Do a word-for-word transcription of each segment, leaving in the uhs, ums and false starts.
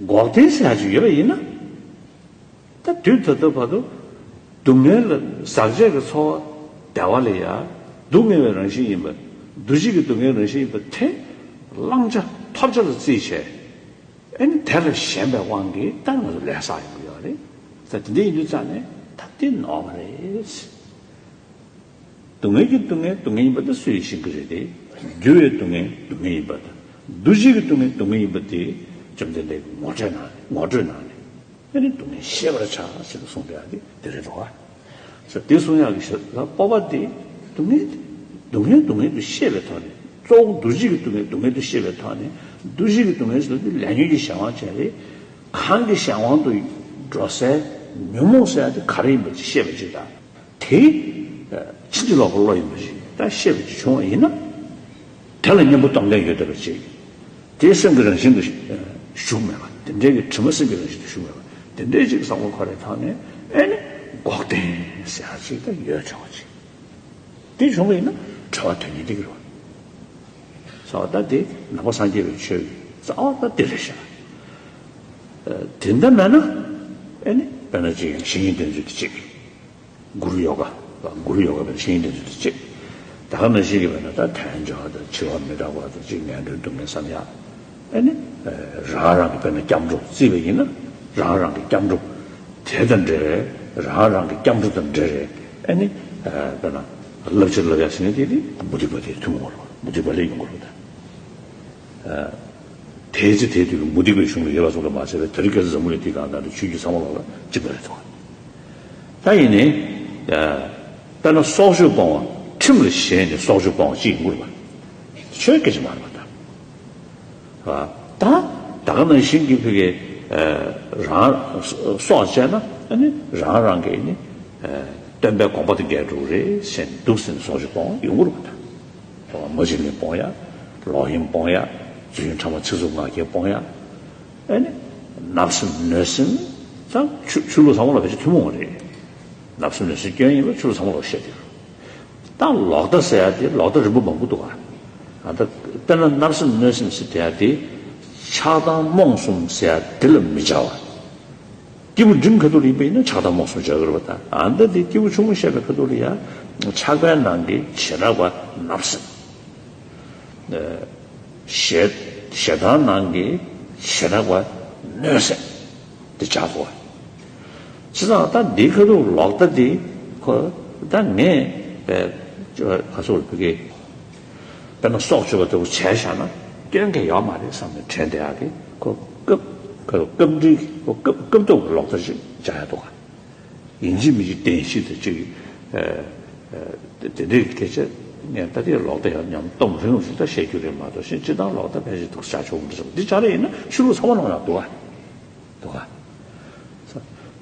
འགོག་བདེན་ཟེར་ཡག་ཅིག་ཡོད་པ་ཡིན་ན། ད་དུས་ད་ལྟ་བར་དུ་སྡུག་བསྔལ་ལ་ཟག་བཅས་ཀྱི་ཚོར་བ་བདེ་བ་ལས་ཡང་སྡུག་བསྔལ་བའི་རང་བཞིན་ཡིན་པ། འདུ་བྱེད་ཀྱི་སྡུག་བསྔལ་རང་བཞིན་ཡིན་པ་དེ་བླང་བྱ་ཐོབ་བྱ་ལ་བརྩིས་བྱས། ཨེ་ནི་དེ་ལ་ཞེན་པའི་དབང་གིས་ད་ང་ཚོ་ལས་བསགས་ཡོང་གི་ཡོད་རེད། ད་དེ་འདྲ་ཡིན་དུས་ཙང་ནས་ད་དེ་ནོར་བ་རེད། སྡུག་བསྔལ་གྱི་སྡུག་བསྔལ་སྡུག་བསྔལ་ཡིན་པ་དེ་སུས་ཤེས་ཀྱི་རེད་དེ། འགྱུར་བའི་སྡུག་བསྔལ་སྡུག་བསྔལ་ཡིན་པ་དང་། འདུ་བྱེད་ཀྱི་སྡུག་བསྔལ་སྡུག་བསྔལ་ཡིན་པ་དེ་བཅོམ་ལྡན་འདས་ཀྱིས་ངོ་སྤྲོད་གནང་ནས་ངོ་སྤྲོད་གནང་ནས། ཨེ་ནི་སྡུག་བསྔལ་ཤེས་པར་བྱ་ཟེར་ནས་གསུངས་པ་དེ་དེ་རེད་འགྲོ་བ། ཟེར་དེ་གསུང་ཡག་གི་ཞེ་ས་སྤོབས་པ་དེ་སྡུག་བསྔལ་དེ་སྡུག་བསྔལ་སྡུག་བསྔལ་དུ་ཤེས་པའི་ཐོག་ནས། གཙོ་བོ་འདུ་བྱེད་ཀྱི་སྡུག་བསྔལ་སྡུག་བསྔལ་དུ་ཤེས་པའི་ཐོག་ནས། འདུ་བྱེད་ཀྱི་སྡུག་བསྔལ་ཟེར་དུས་ལས་ཉོན་གྱི་གཞན་དབང་ཅན་རེད། གང་གི་གཞན་དབང་དུ་འགྲོ་སའི་ཉོན་མོངས་ཟེར་ཡག་དེ་ག་རེ་ཡིན་པ་ཅིག་ཤེས་པ་ཅིག་དང་། དེ་ཕྱིན་ཅི་ལོག་གི་བློ་ཡིན་པ་ཞིག་ད་ཤེས་པ་ཅིག་བྱུང་བ་ཡིན་ན། དེ་ལ་གཉེན་པོ་སྟོབས་ལྡན་ཡོད་བསྡད་པ་ཅིག་དེ་སེམས་ཀྱི་རང་བཞིན་དུ་ཞུགས་མེད་པ། དེ་འདྲའི་གི་དྲི་མ་སེམས་ཀྱི་རང་བཞིན་དུ་ཞུགས་མེད་པ། དེ་འདྲའི་ཅིག་བསམ་བློ་འཁོར་བའི་ཐོག་ནས། ཨེ་ནི་འགོག་བདེན་ཟེར་ཡག་ཅིག་ད་ཡོད་ཆོག་པ་ཅིག་དེ་བྱུང་བ་ཡིན་ན་བྲལ་བ་དོན་གཉེར་དེ་གི་རེད་བ། ས་བ་ད་དེ་ནང་པ་སངས་རྒྱས་པའི་ཆོས་ཀྱི་རྩ་བ་ད་དེ་རེད་ཤག་དེ་འདྲ་མེད་ན། ཨེ་ནི་དཔེར་ན་ཅིག་ཡང་བཤེས་གཉེན་བསྟེན་ཚུལ་དེ་གཅིག་གུ་རུ་ཡོ་ག། གུ་རུ་ཡོ་ག་བྱས་ན་བཤེས་གཉེན་བསྟེན་ཚུལ་དེ་གཅིག་ད་ག་ནང་བཞིན་གྱི་བྱས་ན་ད་དལ་འབྱོར་དང་འཆི་བ་མི་རྟག་པ་དང་ཅིག་ངན་འགྲོའི་སྡུག་བསྔལ་བསམ་ཡག་ཨེ་ནི། རང་རང་གི་དཔེར་ན་སྐྱབས་འགྲོ་བརྩིས་པ་ཡིན་ན། རང་རང་གི་སྐྱབས་འགྲོ་དེ་དང་འབྲེལ་བའི། རང་རང་གི་སྐྱབས་འགྲོ་དང་འབྲེལ་བའི་ཨེ་ནི། དཔེར་ན་བསླབ་བྱ་བསླབ་ཡག་ཟེར་མཁན་དེ་ནི་མུ་སྟེགས་པ་དེའི་ཐུན་མོང་རེད། མུ་སྟེགས་པ་ལས་ཡོང་གི་རེད་ད། དེའི་ཚེ་དེའི་དུས་ཀྱི་མུ་སྟེགས་པའི་གཞུང་ལ་ཡོད་པ་སོགས་ལ་མ་ཟད་པའི། ད་རེས་ཁ་སང་འཛམ་བུ་གླིང་འདིའི་སྒང་དང་ཆོས་བརྒྱུད་ཚང་མ་ལོག་ལ་གཅིག་པ་རེད་དོ། ད་ཡིན་ནའི། དཔེར་ན་སྲོག་གཅོད་སྤོང་བ་ཁྲིམས་ལ་ཞེན་ནས་སྲོག་གཅོད་སྤོང་བ་ཅིག་ཡིན་དགོས་པ། ཆོས་སྐད་ཆ་མ་རེད་པ་ད། ད་ད་ག་ནང་བཞིན་གྱི་ཕ་གི་རང་སྲོག་བཅད་ན་ཨ་ནི་རང་རང་གི་ནི་སྟོན་པའི་དགོངས་པ་དང་འགལ་འགྲོ་གི་རེད་ཟེར་ནས་འདུག་ཟེར་ནས་སྲོག་གཅོད་སྤོང་བ་ཡོང་གི་རེད་པ་ད། མ་བྱིན་ལེན་སྤོང་ཡག་ལོག་གཡེམ་སྤོང་ཡག་རྫུན་ཕྲ་མ་ཚིག་རྩུབ་ངག་འཁྱལ་སྤོང་ཡག་ཨེ་ནི། བརྣབ་སེམས་གནོད་སེམས། ད་ཆོས་ཆོས་ལུགས་ཚང་མ་ལ་ཕལ་ཆེར་ཐུན་མོང་བ་རེད། བརྣབ་སེམས་གནོད་སེམས་སྐྱོན་ཡིན་པ་ཆོས་ལུགས་ཚང་མ་ལ་བཤད་དེ། ད་ལོག་ལྟ་ཟེར་ཡག་དེ་ལོག་ལྟ་རིམ་པ་མང་པོ་འདུག་ག་ད་དཔེར་ན་བརྣབ་སེམས་གནོད་སེམས་ཟེར་དེ་ཡག་དེ། ཆགས་སྡང་རྨོངས་གསུམ་ཟེར་ཡག་དེ་ལ་མི་བྱ་བ། སྐྱེས་བུ་འབྲིང་ཁ་ཐུག་ལ་ཡིན་པ་ཡིན་ན་ཆགས་སྡང་རྨོངས་གསུམ་བྱ་དགོས་རེད་པ་ད། ཨ་ད་དེ་སྐྱེས་བུ་ཆུང་ངུ་བཤད་པའི་ཁ་ཐུག་ལ་ཡ། ཆགས་པའི་ནང་གི་བྱེ་བྲག་པ་བརྣབ་སེམས། ཞེ་ཞེ་སྡང་ནང་གི་བྱེ་བྲག་པ་གནོད་སེམས་དེ་བྱ་དགོས། བྱས་ཙང་ད་འདིའི་ཁ་ཐུག་ལོག་ལྟ་འདི་ཁོ་ད་ངས་ཁ་སོགས་ལ་ཕ་གི་དཔེར་ན་སྲོག་གཅོད་པ་ལྟ་བུ་བྱས་བཞག་ན་སྐྱོན་གང་ཡོད་མ་རེད་བསམ་ནས་དྲན་བསྡད་ཡག་གི་ཁོ་སྐབས་ཁོ་སྐབས་འགྲིག་ཁོ་སྐབས་སྐབས་ཐོག་གི་ལོག་ལྟ་ཞིག་བྱ་ཡག་འདུག་ག་ཡིན་གཅིག་མིན་གཅིག་བདེན་བཞི་དེ་གཅིག་ཨ་ཨ་དེ་འདྲའི་སྐད་ཆ་ངས་ད་ལྟའི་ལོག་ལྟ་ཡང་མཉམ་གཏོང་རིང་ཞིག་ད་བཤད་རྒྱུ་རེད་མ་གཏོགས། ཤིན་སྤྱིར་བཏང་ལོག་ལྟ་ཕལ་ཆེར་འདུག་བྱ་ཆོག་མི་འདུག་འདི་ཆ་རེ་ཡིན་ན་ཆོས་ལུགས་ཚང་མ་ནང་ཡང་འདུག་ག་འདུག་ག་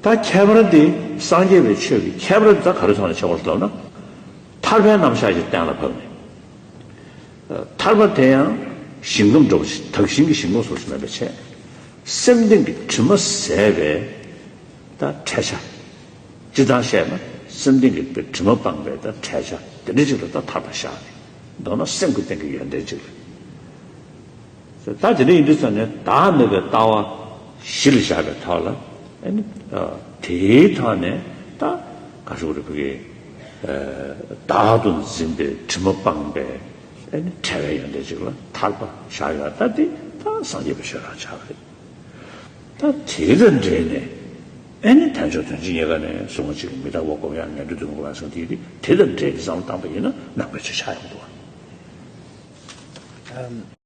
ད་ཁྱད་པར་འདི་སངས་རྒྱས་པའི་ཆོས་ཀྱི་ཁྱད་པར་འདི་ད་ག་རེ་ཐོག་ནས་ཁྱད་པར་ལབ་ན། ཐར་པའི་རྣམ་གཞག་ཅིག་གཏན་ལ་ཕབ་ནས། ཐར་པ་དེ་ཡང་ཞིང་ཁམས་འདྲ་བོ་ཞིག་དག་ཞིང་གི་ཞིང་ཁམས་སོགས་སུ་མེད་པའི་ཕྱིར། སེམས་གཏིང་གི་དྲི་མ་ཟད་པའི་ད་འཕྲད་བྱ། སྤྱིར་བཏང་བཤད་ན་སེམས་གཏིང་གི་དྲི་མ་སྤངས་པའི་ད་འཕྲད་བྱ་དེ་འདྲ་ཅིག་ལ་ད་ཐར་པ་བཞག་ནས། མདོར་ན་སེམས་ཀྱི་སྟེང་གི་ཡོན་ཏན་ཅིག་རེད། ད་དེ་འདྲ་ཡིན་དུས་ཙམ་ནས་བདག་མེད་པའི་ལྟ་བ་གཞི་ལ་བཞག་པའི་ཐོག་ལ། ཨ་ནི་དེའི་ཐོག་ནས་ད་ག་ཞུ་རེད་ཕ་གི། བདག་ཏུ་འཛིན་པའི་དྲི་མ་སྤངས་པའི་ཨ་ནི་བྲལ་བའི་ཡོན་ཏན་ཅིག་ལ་ཐར་པ་བཞག་ཡོད། ད་དེ་ད་སངས་རྒྱས་པའི་ཆོས་རང་ཆགས་རེད། ད་དེ་དང་འབྲེལ་ནས་ཨ་ནི་དལ་འབྱོར་དོན་གཅིག་གཉིས་ཀ་ནས་གཟུགས་མ་གཅིག་གི་མི་རྟག་པ་སྒོམ་ཡག་ངན་འགྲོའི་སྡུག་བསྔལ་སྤོང་ཡག་ཟེར་དེ་དེ་དེ་དང་འབྲེལ་ཏེ་བསམ་བློ་བཏང་པ་ཡིན་ན་ནང་པའི་ཆོས་ཆགས་ཡོང་གི་འདུག་བ།